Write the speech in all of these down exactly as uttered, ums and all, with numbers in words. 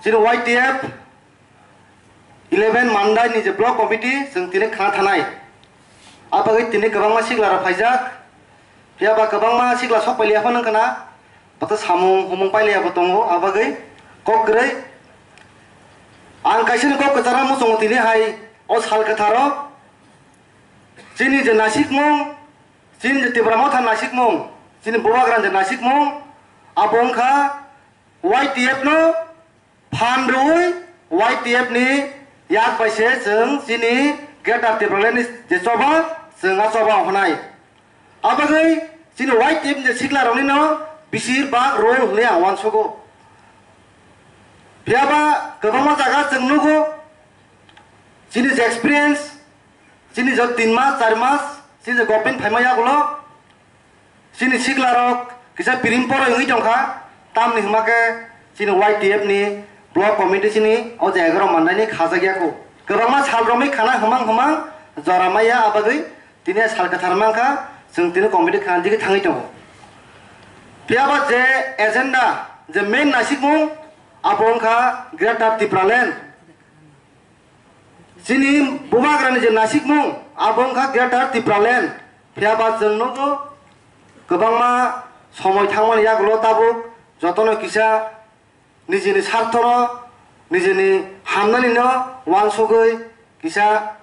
Chini Y T F eleven Mandai ni je block committee chwng tini khna thanai. Abagwi tini kwbangma sikla rok phaijak. Phiya ba kwbangma sikla sok pailiya phano wngkha na. Bata samung humung pailiya bo tongo. Abagwi kok kwrwi. Ang kaisa ni kok kwchara muchungo tini hai o sal kwtharo. Chini je nasikmung, chini je Tipra Motha nasikmung, chini Bubagra je nasikmung, abo wngkha Y T F no phan rwui Y T F ni yak bai se chwng chini Greater Tipraland ni je choba, chwng a choba hwnai. Abagwi chini Y T F ni je sikla rokni no bisir bak role hwnwi ang uansugo. Phiya ba kwbangma jaga chwng nugo, chini je experience, chini je tin mas, char mas, chini je government phaima yagulo, chini sikla rok kisa piring poroi wngwi tongkha, tamni hwnba khe chini Y T F ni block committee chini o je egaroh Mandai ni khajak yaku. Kwbangma sal romwi khana hwmang hwmang jora maya, abagwi tini sal kwthar mankha, chwng tini committee khana digi thangwi tongo. Phiya ba je agenda, je main nasikmung, abo wngkha Greater Tipraland. Chini Bubagrani je nasikmung, abo wngkha Greater Tipraland. Phiya ba chwng nugo kwbangma somoi thangmani yagulo tabuk jotono kisa nijini sarthono, nijini hamnanino uansugwi kisa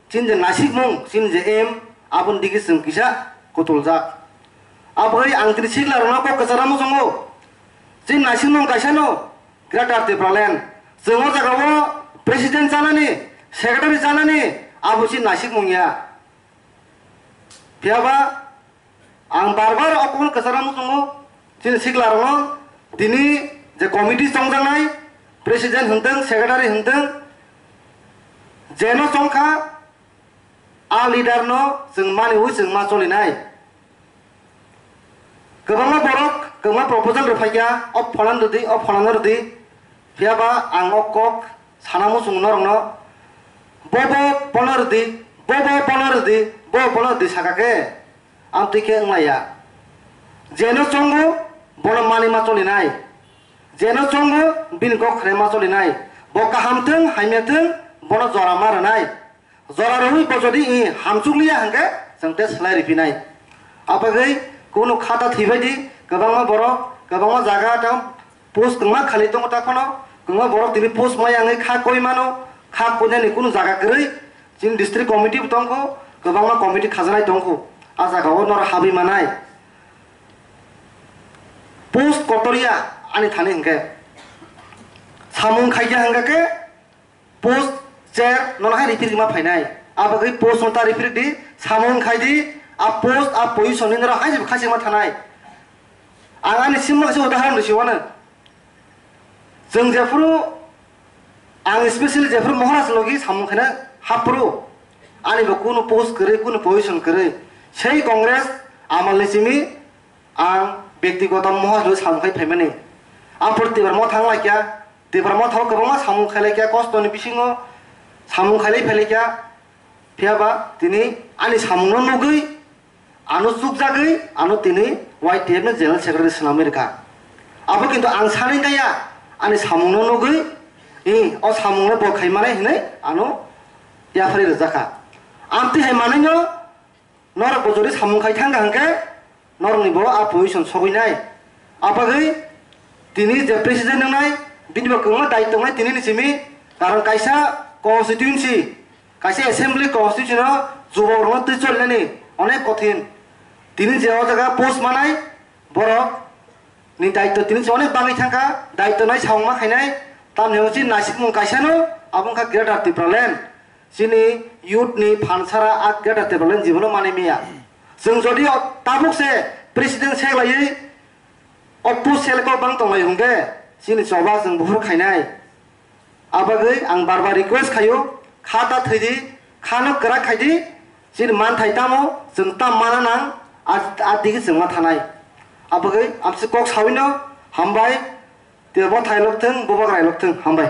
chini je nasikmung, chini je aim, aboni digi chwng kisa kutuljak. Aboni ang tini sikla rokno kok kwchara muchungo. Chini nasikmung kaisano Greater Tipraland. Chwng o jagao president chanani, secretary chanani, abo chini nasikmung ya. Phiya ba ang bar bar o kokno kwchara muchungo, chini sikla rokno tini je committee chongjaknai, president hwntwng, secretary hwntwng, jeno chongkha, a leader no chwng maniwi chwng ma cholinai. Kwbangma borok kwbangma proposal rwphaikha, o pholan rwdi, o pholan rwdi. Phiya ba ang o kok sana muchung norokno, bo bo bono rwdi, bo bo bono rwdi, bo bono rwdi saka khe, ang twi khe wnglaiya. Jeno chongo, bono mani ma cholinai. Jeno chongo, bini kok khwnai ma cholinai. Bo kaham thwng, hamya thwng, bono jora ma rwnai. Jora rwui bo jodi i hamchukliya hwnkhe, chwng tei slai riphinai. Abagwi kunu khata thwibai di, kwbangma borok, kwbangma jaga tang post kwngma khali tongo ta phano, kwbangma borok tini post maya wngwi kha koi mano, kha koinani kunu jaga kwrwi, chini district committee bo tongkho, kwbangma committee khajanai tongkho, a jagao norok habwi manai. Post kotorya ani thani hwnkhe samung khaikha hwnkha khe, post chair nono hai refer rima phainai. Abagwi post no ta refer di, samung khai di, a post, a position ni norok hai jebo khachima thanai. Ang ani simma kaisa udahoron rwsi wano. Chwng jephuru, ang specially jephuru Maharaj logi samung khaina haphuru, ani bo kunu post kwrwi, kunu position kwrwi. Sei Congress amal ni simi ang bektigoto Maharaj logi samung khai phaimani. Aphuru Tipra Motha thang laikya, Tipra Motha o kwbangma samung khailai kha, kosto ni bisingo samung khailai phailai kha. Phiya ba tini ani samung no nugwi, ano chukjagwi, ano tini Y T F ni general secretary swnamwi rwkha. Abo kintu ang sanwi kaya, ani samung no nugwi, i o samung no bo khai manai hinwi ano yapharwi rwjakha. Amtwi hai manwi no norok bo jodi samung khai thangkha hwnkhe, norokni bo a position sogwi nai. Abagwi tini je president wngnai, bini bo kwbangma daityo wngnai tini ni simi, karon kaisa constituency, kaisa assembly constituency no jubok rokno twi cholinani onek kothin. Tini je o jaga post manai, borok ni daityo tini se onek bangwi thangkha, daityo nai samung ma khainai, tamni hwnwi chini nasikmung kaisa no, abo wngkha Greater Tipraland. Chini youth ni phansara a Greater Tipraland ni jibono manwi maya. Chwng jodi o tabuk se president seklaiwi o post selek o bang tonglai hwnkhe chini choba chwng buphuru khainai. Abagwi ang bar bar request khaio, kha ta thwidi, kha no kwrak khaidi, chini manthai tamo chwng tam mana nang, a, a digi chwng ma thanai. Abagwi amsi kok sawino hambai, tei bo thailok thwng, bo bagrai lok thwng, hambai.